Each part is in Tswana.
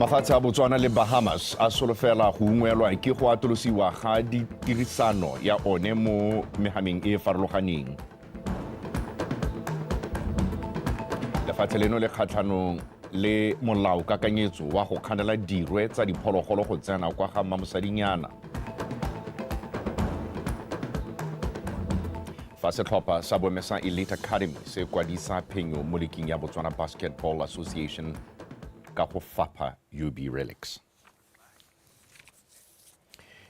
Mafatshe a Botswana le Bahamas a solofela go ungwelwa ke go atolosiwa ga ditirisano ya one mo mehameng e e farologaneng. Lefatshe leno le kgatlhanong le molao kakanyetso wa go kganela dirwe tsa diphologolo go tsena kwa ga mmamosadinyana. Fa setlhopha sa bomme sa Elite Academy se kwadisa phenyo mo liking ya Botswana Basketball Association ka go fapha UB Relics.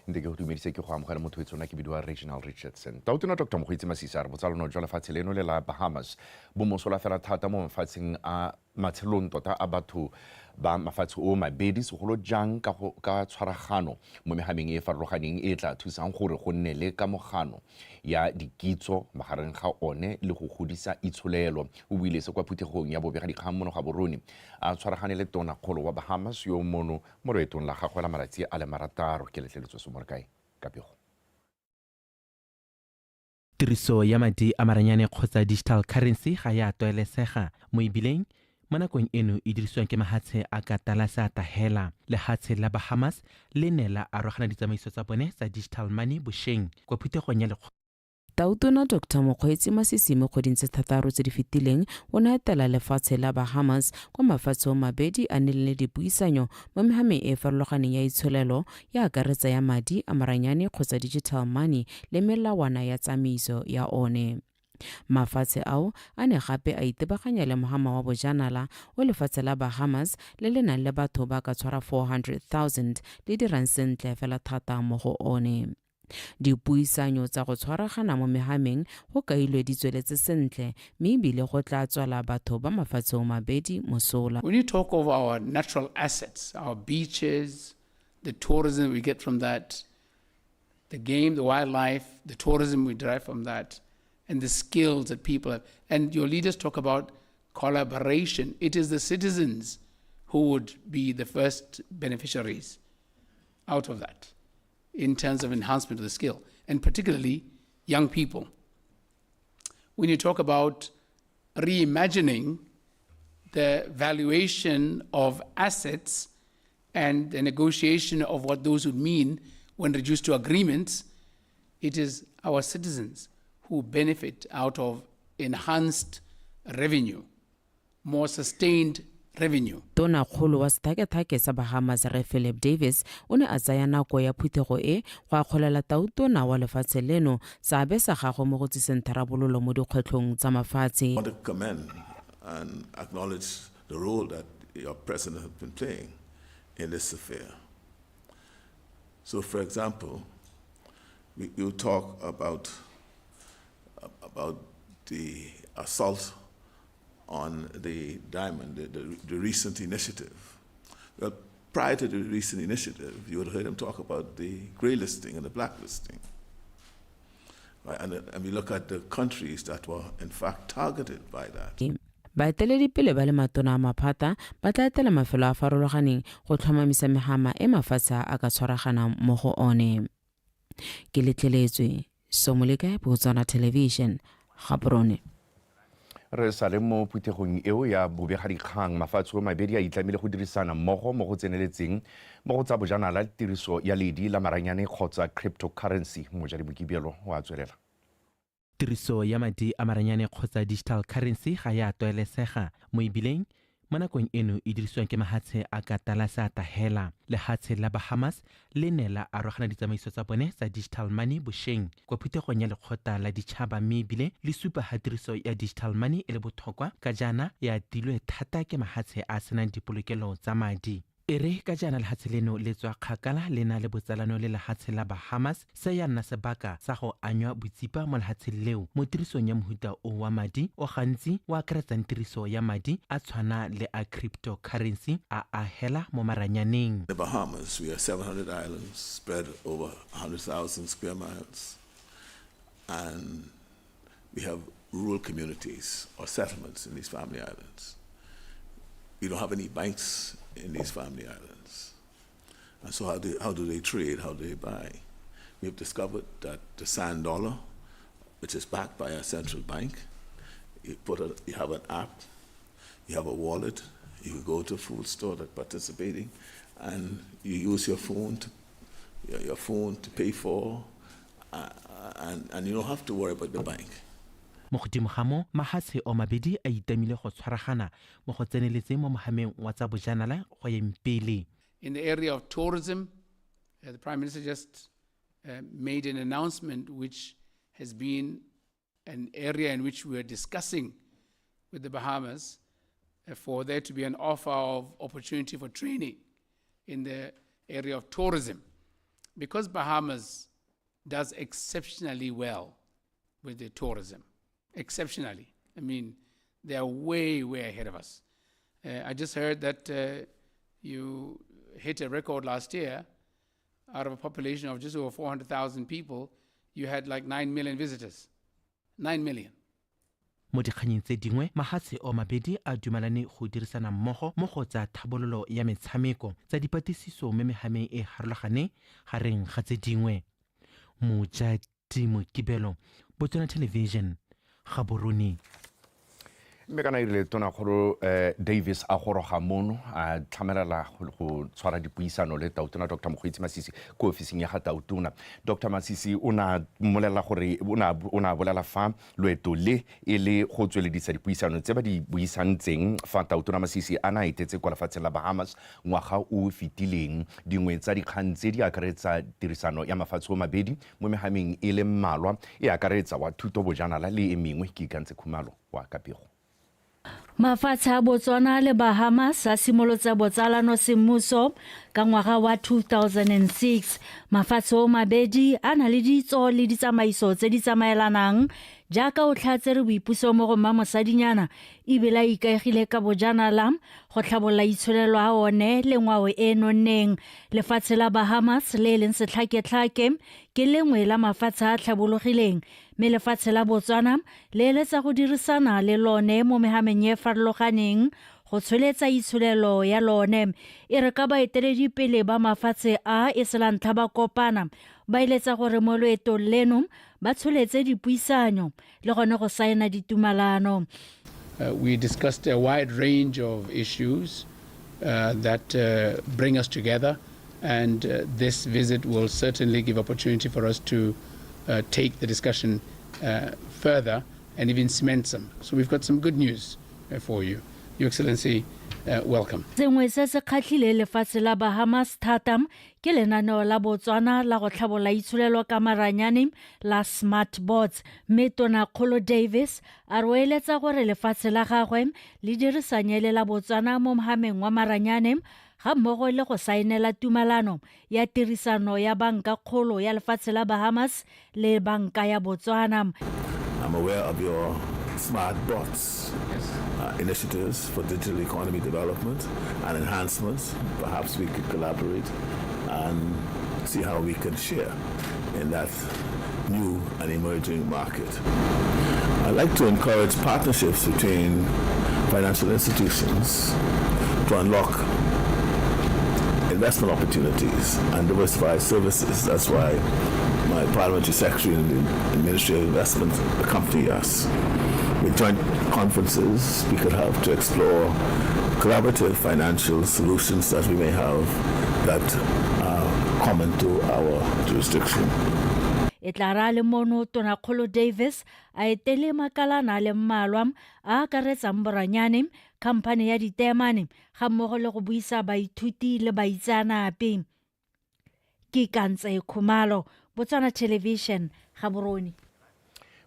Nte ke go dumedise, ke go amogela motho e tsona, ke bidiwa Regional Richardson. Tautona Dr Mokgweetsi Masisi a re botsalano jwa lefatshe leno le la Bahamas bo mosola fela thata mo mafatsheng a matshelong tota a batho ba mafatshe o mabedi, segolo jang ka tshwaragano mo mehameng e e farologaneng e e tla thusang gore go nne le kamogano ya dikitso magareng ga one le go godisa itsholelo. O buile se kwa phuthegong ya bobegadikgang mono Gaborone a tshwaragane le tonakgolo wa Bahamas yo mono mo loetong la gagwe la malatsi a le 6. Ke letleletswe Somorekae ka pego. Tiriso ya madi a maranyane kgotsa digital currency ga ya tlwaelesega mo ebileng mo nakong eno e dirisiwang ke mahatshe a ka tala seata hela. Lehatshe la Bahamas le ne la arogana ditsamaiso tsa bone tsa digital money bosheng kwa phuthegong ya lekgotla. Tautona Dr Mokgweetsi Masisi mo kgweding tse 6 tse di fetileng o ne a etela lefatshe la Bahamas kwa mafatshe o mabedi a nnileng le dipuisanyo mo mehameng e e farologaneng ya itsholelo ya akaretsa ya madi a maranyane kgotsa digital money le melawana ya tsamaiso ya one. Mafatshe ao a ne gape a itebaganya le mohama wa bojanala o lefatshe la Bahamas le le nang le batho ba ka tshwara 400,000 le dirang sentle fela thata mo go one. Dipuisanyo tsa go tshwaragana mo mehameng go kailwe di tsweletse sentle mme ebile go tla tswela batho ba mafatshe o mabedi mosola. When you talk of our natural assets, our beaches, the tourism we get from that, the game, the wildlife, the tourism we derive from that, and the skills that people have. And your leaders talk about collaboration. It is the citizens who would be the first beneficiaries out of that in terms of enhancement of the skill, and particularly young people. When you talk about reimagining the valuation of assets and the negotiation of what those would mean when reduced to agreements, it is our citizens who benefit out of enhanced revenue, more sustained revenue. Tonakgolo wa setlhaketlhake sa Bahamas Rre Philip Davis o ne a tsaya nako ya phuthego e go akgolela tautona wa lefatshe leno seabe sa gagwe mo go tsiseng tharabololo mo dikgwetlhong tsa mafatshe. I want to commend and acknowledge the role that your president has been playing in this affair. So, for example, you talk about the assault on the diamond, the recent initiative. Well, prior to the recent initiative, you would have heard him talk about the grey listing and the blacklisting. Right? And we look at the countries that were, in fact, targeted by that. Baeteledipele ba le matona a maphata ba tla etela mafelo a farologaneng go tlhomamisa megama e mafatshe a ka tshwaraganang mo go one. Ke letleletswe Somolekae, Botswana Television, Gaborone. Re sa le mo phuthegong eo ya bobegadikgang, mafatshe o mabedi a itlamile go dirisana mmogo mo go tseneletseng mo go tsa bojanala le tiriso ya ledi la maranyane kgotsa cryptocurrency. Mojadi Mokibelo o a tswelela. Tiriso ya madi a maranyane kgotsa digital currency ga ya tlwaelesega mo ebileng mo nakong eno e dirisiwang ke mahatshe a ka tala seata hela. Lehatshe la Bahamas le ne la arogana ditsamaiso tsa bone tsa digital money bosheng kwa phuthegong ya lekgotla la ditšhaba mme ebile le supa ha tiriso ya digital money e le botlhokwa ka jaana e atilwe thata ke mahatshe a senang dipolokelo tsa madi. E re ka jaana lehatshe leno le tswa kgakala le na le botsalano le lehatshe la Bahamas, se ya nna sebaka sa go anywa botsipa mo lehatsheng leo mo tirisong ya mohuta o wa madi o gantsi o akaretsang tiriso ya madi a tshwana le a cryptocurrency a a hela mo maranyaneng. The Bahamas, we are 700 islands spread over 100,000 square miles, and we have rural communities or settlements in these family islands. We don't have any banks in these family islands. And so how do they trade? How do they buy? We have discovered that the sand dollar, which is backed by a central bank, you have an app, you have a wallet, You go to a food store that's participating and you use your phone to, your phone to pay for, and you don't have to worry about the bank. Mo godimo ga mo, mahatshe o mabedi a itamile go tshwaragana mo go tseneletseng mo mohameng wa tsa bojanala go yeng pele. In the area of tourism, the Prime Minister just made an announcement which has been an area in which we are discussing with the Bahamas for there to be an offer of opportunity for training in the area of tourism. Because Bahamas does exceptionally well with the tourism, exceptionally. I mean, they are way, way ahead of us. I just heard that you hit a record last year. Out of a population of just over 400,000 people, you had like 9 million visitors. 9 million. Mo dikganyeng tse dingwe, mahatshe o mabedi a dumalane go dirisana mmogo mo go tsa thabololo ya metshameko, tsa dipatlisiso mo mehameng e harologaneng, gareng ga tse dingwe. Mojadi Mokibelo, Botswana Television, Gaborone. Mme kana e rile tonakgolo Davis a goroga mono, a tlhamelela go tshwara dipuisano le tautona Dr Mokgweetsi Masisi ko ofising ya ga tautona. Dr Masisi o ne a mmolelela gore o ne a bolela fa loeto le e le go tsweledisa dipuisano tse ba di buisantseng fa tautona Masisi a na a etetse kwa lefatsheng la Bahamas ngwaga o fetileng. Dingwe tsa dikgang tse di akaretsa tirisano ya mafatshe o mabedi mo mehameng e le mmalwa, e akaretsa wa thuto, bojanala le e mengwe. Ke Ikantse Khumalo wa kapego. Mafatshe a Botswana le Bahamas a simolotse botsalano semmuso ka ngwaga wa 2006. Mafatshe o mabedi a na le ditso le ditsamaiso tse di tsamaelanang, jaaka o tlhatsere boipuso mo go mmamosadinyana, ebile a ikaegile ka bojanala go tlhabolola itsholelo a one le ngwao e nonneng. Lefatshe la Bahamas le e leng setlhaketlhake ke lengwe la mafatshe a tlhabologileng, mme lefatshe la Botswana le eletsa go dirisana le lone mo mehameng e farologaneng go tsholetsa itsholelo ya lone. E re ka baeteledipele ba mafatshe a e se la ntlha ba kopana, ba eletsa gore mo loetong leno ba tsholetse dipuisanyo le gone go saena ditumalano. We discussed a wide range of issues that bring us together, and this visit will certainly give opportunity for us to take the discussion further and even cement some. So we've got some good news for you. Your Excellency, welcome. Sengwe se se kgatlhile lefatshe la Bahamas thata ke lenaneo la Botswana la go tlhabola itsholelo ka maranyane la Smart Bots, mme tonakgolo Davis a re o eletsa gore lefatshe la gagwe le dirisanye le la Botswana mo mohameng wa maranyane, ga mmogo le go saenela tumalano ya tirisano ya banka kgolo ya lefatshe la Bahamas le banka ya Botswana. I'm aware of your smart bots initiatives for digital economy development and enhancements. Perhaps we could collaborate and see how we can share in that new and emerging market. I'd like to encourage partnerships between financial institutions to unlock investment opportunities and diversify services. That's why my parliamentary secretary in the Ministry of Investment accompany us. With joint conferences we could have to explore collaborative financial solutions that we may have that are common to our jurisdiction. E tla ra le mono tonakgolo Davis a etele makalana le mmalwa a akaretsang boranyane, khamphane ya diteemane, ga mmogo le go buisa baithuti le baitseanape. Ke Kantse Khumalo, Botswana Television, Gaborone.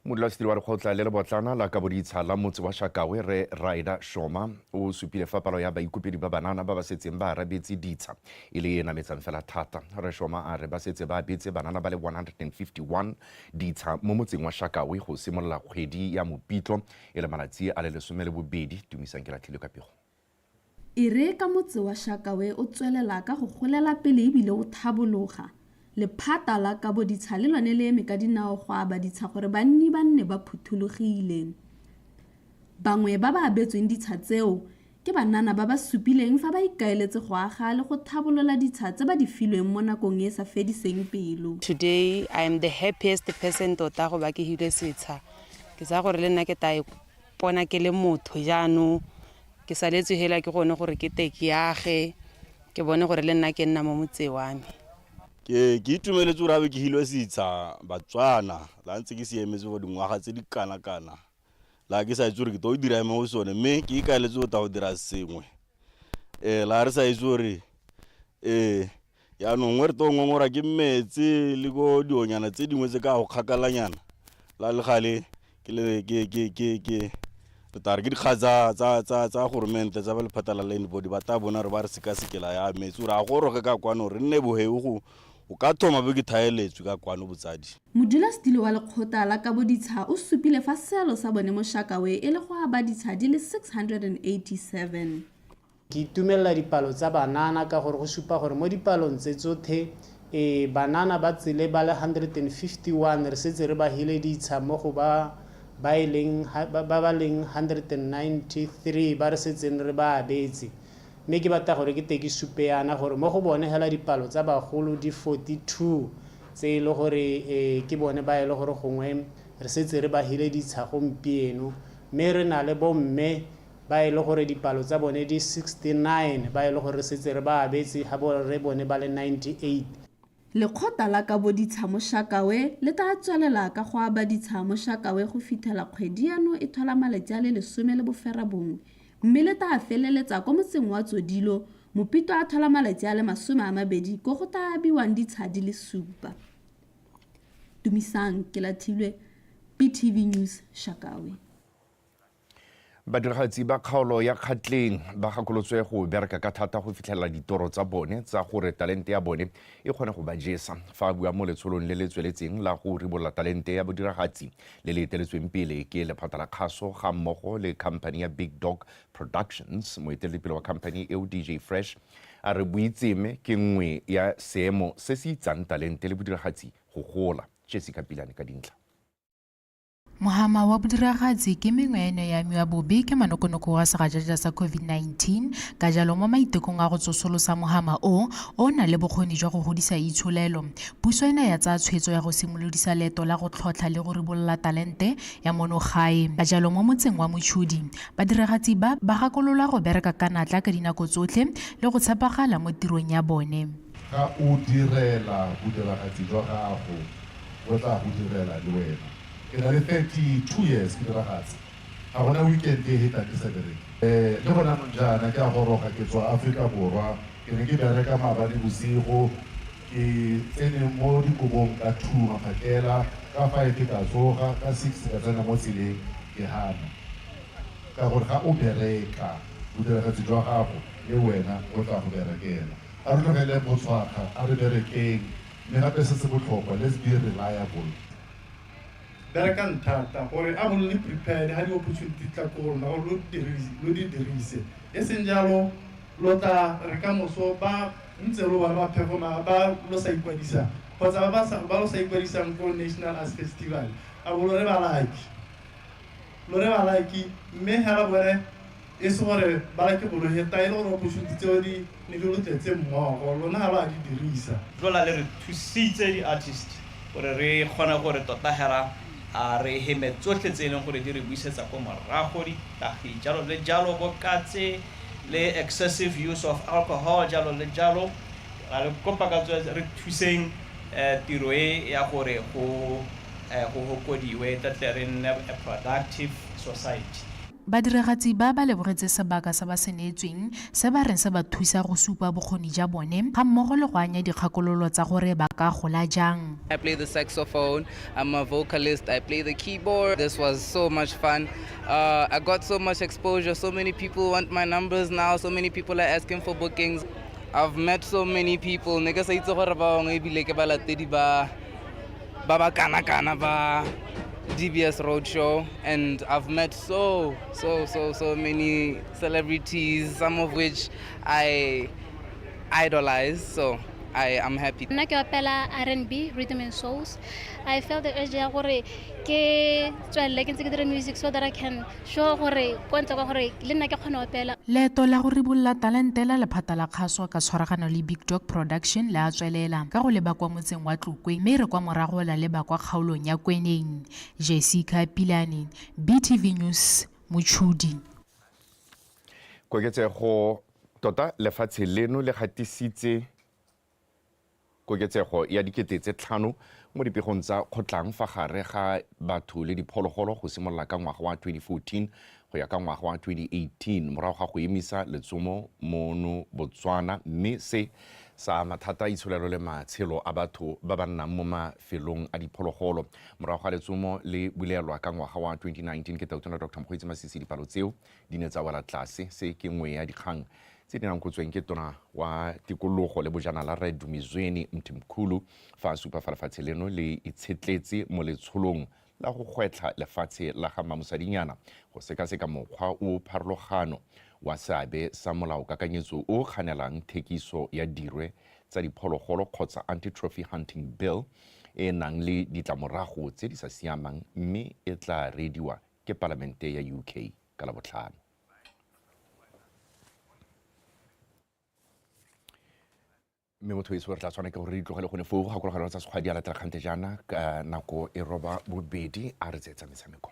Modulasetilo wa lekgotla le lebotlana la kaboditsha la motse wa Shakawe, re Raida Shoma, o supile fa palo ya baikopedi ba banana ba ba setseng ba arabetse ditsha e le e nametsang fela thata. Re Shoma a re ba setse ba abetse banana ba le 151 ditsha mo motseng wa Shakawe go simolola kgwedi ya Mopitlo e le malatsi a le 12. Tumisang ke latlhile ka pego. E re ka motse wa Shakawe o tswelela ka go golela pele ebile o thabologa, lephata la kaboditsha le lone le eme ka dinao go aba ditsha gore banni ba nne ba phuthologile. Bangwe ba ba abetsweng ditsha tseo ke banana ba ba supileng fa ba ikaeletse go aga le go thabolola ditsha tse ba di filweng mo nakong e sa fediseng pelo. Today I am the happiest person tota go ba ke hile setsha. Ke tsaya gore le nna ke ta ipona ke le motho jaanong. Ke saletswe hela ke gone gore ke te ke age ke bone gore le nna ke nna mo motse wa me. Ke ke itumeletse gore abe ke hilwe setsha Batswana la ntse ke se emetse for dingwaga tse di kana-kana la ke sa itse gore ke tlo dira mo go sone mme ke ikaeletse go tla go dira sengwe um la re sa itse gore um Jaanong re tlo ngongora ke metsi le ko dionyana tse dingwe tse ka go kgakalanyana la le gale ke le ke ke ke ke re tla re ke dikga tsa tsa tsa tsa goromente tsa ba lephata la land board ba tla bona re ba re sekasekela ya metsi gore a goroge ka kwano re nne boheu go o ka thoma bo ke thaeletswe ka kwano botsadi. Modulasetilo wa lekgotla la kabo ditsha o supile fa seelo sa bone mo Shakawe e le go aba ditsha di le 687. Ke itumelela dipalo tsa banana ka gore go supa gore mo dipalong tse tsothe, ee, banana ba tsele ba le 151 re setse re ba hile ditsha mo go ba ba e leng ba ba leng 193 ba re setseng re ba abetse. Mme ke batla gore ke te ke supe yana gore mo go bone hela dipalo tsa bagolo di 42 tse e le gore ee, ke bone ba e le gore gongwe re setse re ba hile ditsha gompieno. Mme re na le bomme ba e le gore dipalo tsa bone di 69 ba e le gore re setse re ba abetse ga borre bone ba le 98. Lekgotla la kabo ditsha mo Shakawe le tla tswelela ka go aba ditsha mo Shakawe go fithela kgwedi eno e thola malatsi a le 19 mme le tla feleletsa ko motseng wa Tsodilo Mopitlo a thola malatsi a le 20 ko go tla abiwang ditsha di le supa. Tumisang Kelathilwe, BTV News, Shakawe. Badiragatsi ba kgaolo ya Kgatleng ba gakolotswe go bereka ka thata go fitlhelela ditoro tsa bone tsa gore talente ya bone e kgone go ba jesa. Fa a bua mo letsholong le le tsweletseng la go ribolola talente ya bodiragatsi le le eteletsweng pele ke lephata la kgaso ga mmogo le khamphani ya Big Dog Productions, moeteledipele wa khamphani eo DJ Fresh a re boitseme ke nngwe ya seemo se se itsang talente le bodiragatsi go gola. Jessica Pilane ka dintlha. Mohama wa bodiragatsi ke mengwe ya ene ya amiwa bobe ke manokonoko wa segajaja sa COVID-19. Ka jalo mo maitekong a go tsosolosa mohama o, o o nang le bokgoni jwa go godisa itsholelo, puso e ne ya tsaya tshwetso ya go simolodisa leeto la go tlhotlha le go ribolola talente ya mono gae. Ka jalo mo motseng wa Mochudi, badiragatsi ba, ba gakololwa go bereka ka natla ka dinako tsotlhe le go tshepagala mo tirong ya bone. Ga o direla bodiragatsi jwa gago, bo tla go direla le wena. Ke na le 32 years ke diragatsa, ga gona weekend e hetang ke sa bereke. Le gone anong jaana ke a goroga ke tswa Afrika Borwa, ke ne ke bereka maabane bosigo, ke tsene mo dikobong ka 2 maphakela, ka 5 ka tsoga, ka 6 ka tsena mo tseleng ke hana. Ka gore ga o bereka, bodiragatsi jwa gago le wena bo tla go berekela. A re tlogeleng botshwakga, a re berekeng, mme gape se se botlhokwa, let's be reliable. Berekang thata gore a bo le prepared ga di-opportunity di tla ko go lona gore lo di dirise, e seng jalo lo tla re ka moso ba ntse lo bona ba performa ba lo sa ikwadisang kgotsa ba ba lo sa ikwadisang ko National Arts Festival, a bo lo re ba lucky, lo re ba lucky mme hela bone E se gore ba lake go lo heta, e le gore opportunity tseo di ne di lo tletse mmogo, lona ga lo a di dirisa. Tlola le re thusitse di-artist gore re kgone gore tota hela a re heme tsotlhe tse e leng gore di re buisetsa ko morago, ditagi jalo le jalo, bo katse le excessive use of alcohol jalo le jalo. Ra le kopa ka tswe re thuseng tiro e ya gore go go hokodiwe tle tle re nne a productive society. Badiragatsi ba ba lebogetse sebaka se ba se neetsweng se ba reng se ba thusa go supa bokgoni ja bone ga mmogo le go anya dikgakololo tsa gore ba ka gola jang. I play the saxophone, I'm a vocalist, I play the keyboard. This was so much fun. I got so much exposure, so many people want my numbers now, so many people are asking for bookings. I've met so many people, ne ke sa itse gore ba bangwe ebile ke balatedi ba ba ba kana kana ba DBS Roadshow, and I've met so so so so many celebrities, some of which I idolize, so I am happy. Nna ke opela R&B, rhythm and souls. I felt the urge ya gore ke tswelele ke ntse ke dira music so that I can show gore ko ntle kwa gore le nna ke kgona opela. Leeto la go ribolola talente la lephata la kgaso ka tshwaragano le Big Dog Production le a tswelela ka go leba kwa motseng wa Tlokwe mme e re kwa morago la leba kwa kgaolong ya Kweneng. Jessica Pilane, BTV News, Mochudi. Koketsego tota lefatshe leno le gatisitse koketsego ya 5,000 mo dipegong tsa kgotlang fa gare ga batho le diphologolo go simolola ka ngwaga wa 2014 go ya ka ngwaga wa 2018 morago ga go emisa letsomo mono Botswana, mme se sa mathata a itsholelo le matshelo a batho ba ba nnang mo mafelong a diphologolo. Morago ga letsomo le bulelwa ka ngwaga wa 2019 ke Tautona Dr Mokgweetsi Masisi, dipalo tseo di ne tsa wela tlase. Se ke nngwe ya dikgang tse di nankotsweng ke tona wa tikologo le bojanala Rre Dumizweni Mthimkhulu fa a supa fa lefatshe leno le itshetletse mo letsholong la go gwetlha lefatshe la ga Mmamosadinyana go sekaseka mokgwa o pharologano wa seabe sa molaokakanyetso o kganelang thekiso ya dirwe tsa diphologolo kgotsa Anti-Trophy Hunting Bill e nang le ditlamorago tse di sa siamang, mme e tla reediwa ke palamente ya UK ka Labotlhano. Mme motho eso re tla tshwana ke gore re ditlogele gone foo. Go gakologelwa tsa sekgwa di a latela kgante jaana ka nako e 8:30. A re tseetsa metshameko.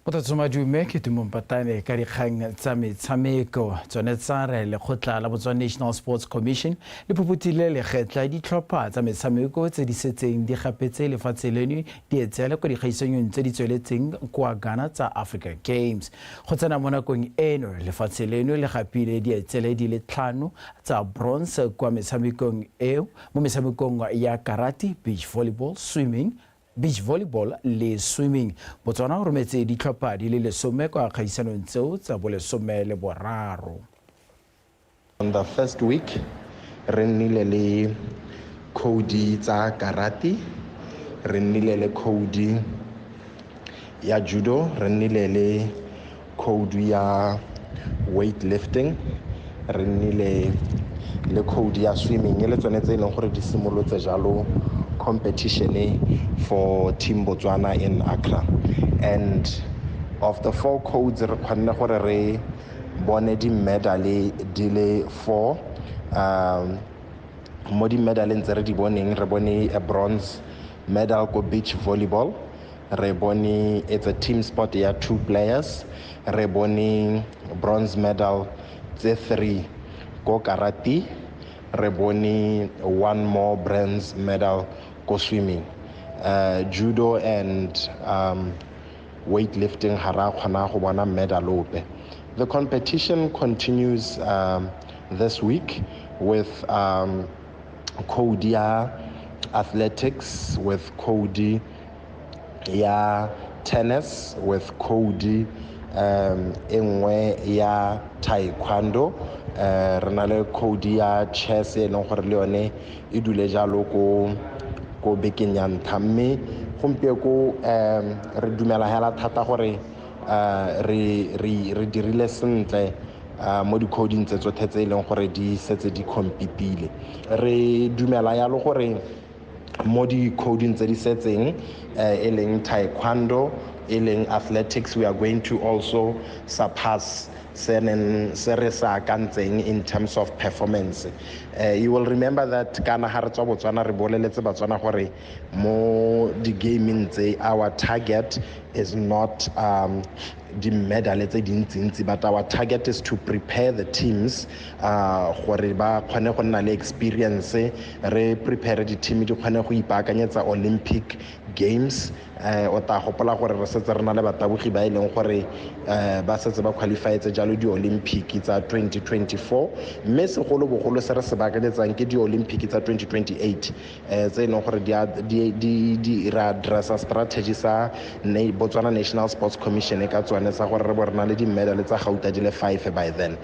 Mothatso madume, ke tumompatane ka dikgang tsa metshameko. Tsone tsa re lekgotla la Botswana National Sports Commission le phuphutile legetla ditlhopha tsa metshameko tse di setseng di gapetse lefatshe leno di etseele kwa dikgaisanyong tse di tsweletseng kwa Ghana tsa Africa Games. Go tsena mo nakong eno, lefatshe leno le gapile dietsele di le 5 tsa bronze kwa metshamekong eo, mo metshamekong ya karate, beach volleyball, swimming, beach volleyball le swimming. Botswana o rometse ditlhopha di le 10 kwa kgaisanong tseo tsa bo 13. On the first week re nnile le code tsa karate, re nnile le code ya judo, re nnile le code ya weightlifting, re nnile le code ya swimming, e le tsone tse e leng gore di simolotse jalo competition for Team Botswana in Accra. And of the 4 codes re kgonne gore re bone di-medal di le 4. Mo di-medaleng tse re di boneng, re bone a bronze medal ko beach volleyball, re bone it's a team sport ya 2 players, re bone bronze medal tse 3 ko karate, re bone 1 more bronze medal ko swimming. Judo and weightlifting ga ra kgona go bona medal ope. The competition continues this week with code ya athletics, with code ya tennis, with code e nngwe ya taekwondo, re na le code ya chess e leng gore le yone e dule jalo ko bekeng ya ntlha. Mme gompieko re dumela hela thata gore re dirile sentle mo di-coding tse tsotlhe tse e leng gore di setse di competile. Re dumela yalo gore mo di-coding tse di setseng e leng taekwondo, e leng athletics, we are going to also surpass se re sa akantseng in terms of performance. You will remember that kana ha re tswa Botswana re boleletse Batswana gore mo di-gaming tse our target is not di-medal tse dintsintsi, but our target is to prepare the teams gore ba kgone go nna le experience, re prepare di-team di kgone go ipaakanyetsa Olympic Games. O tla gopola gore re setse re na le batabogi ba e leng gore ba setse ba qualifyetse jalo di-Olympic tsa 2024, mme segolobogolo se re se baakanyetsang ke di-Olympic tsa 2028 tse e leng gore di ra addressa strategy sa Botswana National Sports Commission ka tsone sa gore re bo re na le di-medal tsa gauta di le 5 by then.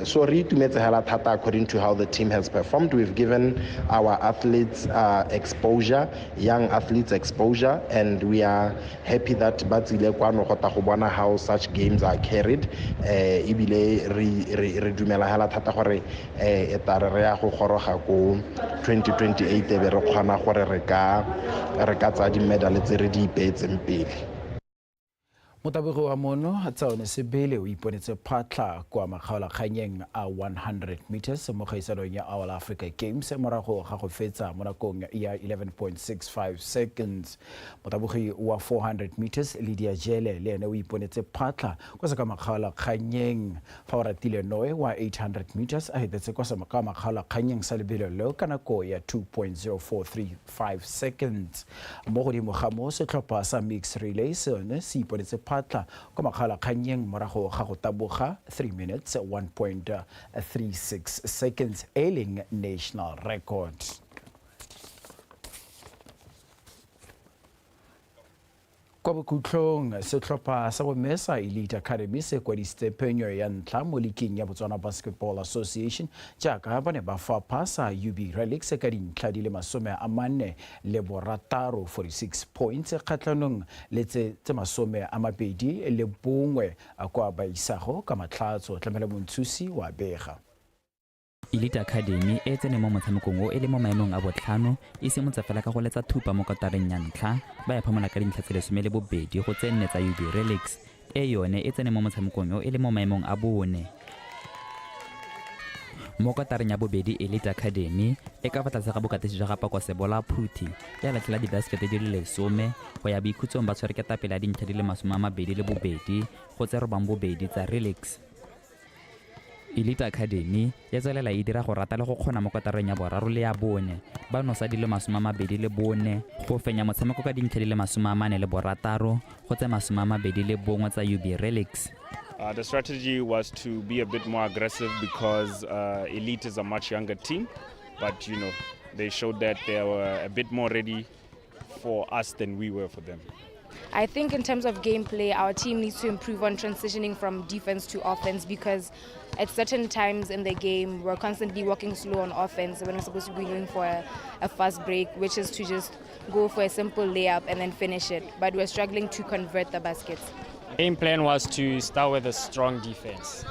So re itumetse hela thata according to how the team has performed. We've given our athletes exposure, young athletes. needs exposure and we are happy that ba tsile kwano go ta go bona how such games are carried. Ebile re dumela hela thata gore e tare re ya go goroga ko 2028 e be re kgona gore re ka tsaya di-medal tse re di ipeetseng pele. Motabogi wa mono Tsaone Sebele o iponetse phatlha kwa makgaolakganyeng a 100 meters mo kgaisanong ya All Africa Games morago ga go fetsa mo nakong ya 11.65 seconds. Motabogi wa 400 meters Lydia Jele le ene o iponetse phatlha kwa sa ka makgaolakganyeng, fa o ratile Noe wa 800 meters a hetetse kwa sa ka makgaolakganyeng sa lebelo leo ka nako ya 2.0435 seconds. Mo godimo ga mo, setlhopha sa mix relay sone se iponetse phatlha kwa makgaolakganyeng morago ga go taboga 3 minutes 1.36 seconds, e leng national record. Kwa bokhutlong, setlhopha sa bomme sa Elite Academy se kwadisitse phenyo ya ntlha mo liking ya Botswana Basketball Association jaaka ba ne ba fapha sa UB Relics ka dintlha di le 46, 46 points kgatlhanong le tse 21 kwa Baisago ka Matlhatso. Tlamelo Montshusi wa bega. Elite Academy e tsene mo motshamekong o e le mo maemong a botlhano, e simotse fela ka go letsa thupa mo kotareng ya ntlha, ba ya phamola ka dintlha tse 12 go tse 4 tsa UB Relics. E yone e tsene mo motshamekong o e le mo maemong a bone. Mo kotareng ya bobedi, Elite Academy e ka fa tlase ga bokatisi jwa ga Pako Sebola Phuthi ya latlhela dibasekete di le 10 go ya boikhutsong, ba tshwere ketapele ya dintlha di le 22 go tse 82 tsa Relics. Elite Academy ya tswelela e dira go rata le go kgona mo kotareng ya boraro le ya bone, ba nosa di le 24 go fenya motshameko ka dintlha di le 46 go tse 21 tsa UB Relics. The strategy was to be a bit more aggressive because Elite is a much younger team, but you know, they showed that they were a bit more ready for us than we were for them. I think in terms of gameplay, our team needs to improve on transitioning from defense to offense, because at certain times in the game, we're constantly walking slow on offense when we're supposed to be going for a fast break, which is to just go for a simple layup and then finish it. But we're struggling to convert the baskets. Game plan was to start with a strong defense,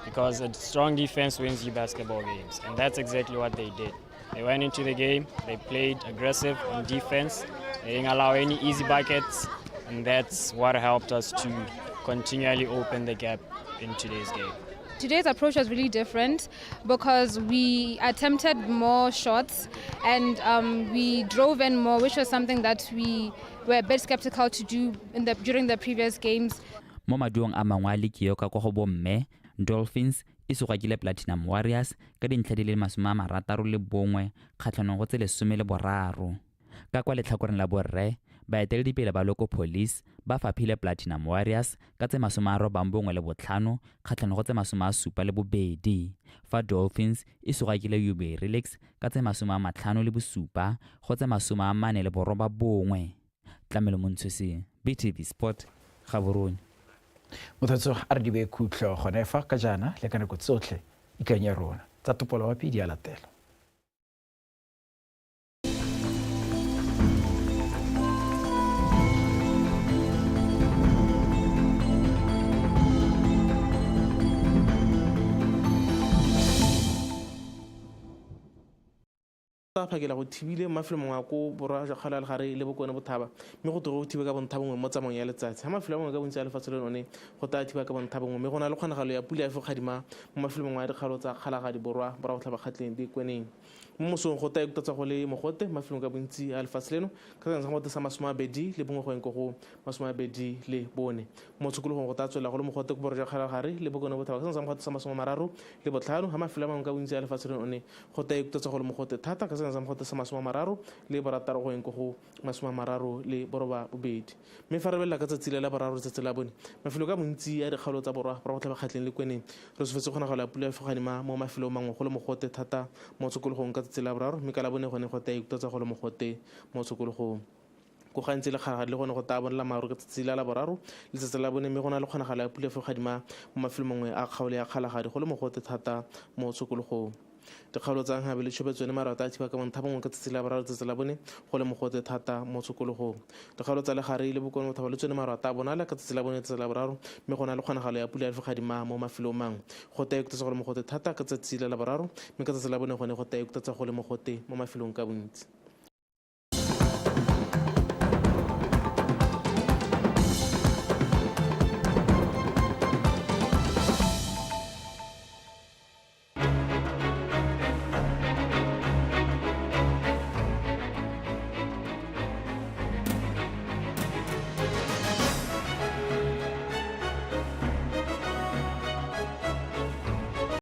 because a strong defense wins you basketball games, and that's exactly what they did. They went into the game, they played aggressive on defense, they didn't allow any easy buckets, and that's what helped us to continually open the gap in today's game. Today's approach was really different because we attempted more shots and we drove in more, which was something that we were a bit skeptical to do during the previous games. Mo maduong a mangwe a liki ka kwa go bomme, Dolphins e sugakile Platinum Warriors ka dintlha di le 61 kgatlhanong go tse 13. Ka kwa letlhakoreng la borre, baeteledipele ba Loco Police ba faphile Platinum Warriors ka tse 95 kgatlhanong go tse 72, fa Dolphins e sugakile UB Relics ka tse 57 go tse 49. Tlamelo Montshusi, BTV Sport, Gaborone. Mothatso a re di be khutlo gone fa ka jaana le ka nako tsotlhe ikanye rona tsa topolo wa pedi ya latela. Phakela go thibile mafelo mangwe a ko borwa jwa kgaolo ya legare le bokone bothaba, mme go tloge go thibe ka bontha bongwe mo tsamaong ya letsatsi. Ga mafelo a mangwe ka bontsi a lefatshe le lone go taya thiba ka bontha bongwe, mme go na le kgonagalo ya pula ya fokgadima mo mafelong mangwe a dikgaolo tsa Kgalagadi Borwa, Borwa Botlhaba Kgatleng le Kweneng. Mo mosong go taya ikutlwa go le mogote mafelong ka bontsi a lefatshe leno ka seng sa mogote sa 21 go eng go 24. Mo tshokologong go taya tswela go le mogote ko borwa jwa kgaolo ya legare le bokone bothaba ka seng sa mogote sa 35. Ga mafelo a mangwe ka bontsi a lefatshe le lone go taya ikutlwa go le mogote thata ka seng sa mogote sa 36 go eng go 38. Mme fa re belela ka tsatsi la boraro letsatsi la bone, mafelo ka bontsi a dikgaolo tsa borwa, Borwa Botlhaba Kgatleng le Kweneng re sofetse kgonagalo ya pula ya fogadima mo mafelong mangwe go le mogote thata mo tshokologong ka tsatsi la boraro, mme ka la bone gone go taya ikutlwa go le mogote mo tshokologong. Ko gantsi le Kgalagadi le gone go taya bonela maru ka tsatsi la boraro letsatsi la bone, mme go na le kgonagalo ya pula ya fogadima mo mafelong mangwe a kgaolo ya Kgalagadi go le mogote thata mo tshokologong. Dikgaolo tsa Nhabe le Chobe tsone maru a tla thiba ka bontha bongwe ka tsatsi la boraro tsatsi la bone go le mogote thata mo tshokologong. Dikgaolo tsa Legare le Bokone Bothaba le tsone maru a tla bonala ka tsatsi la bone tsatsi la boraro mme go na le kgonagalo ya pula ya lefogadima mo mafelong mangwe. Go tla ikutlwetsa go le mogote thata ka tsatsi la Laboraro mme ka tsatsi la bone gone go tla ikutlwetsa go le mogote mo mafelong ka bontsi.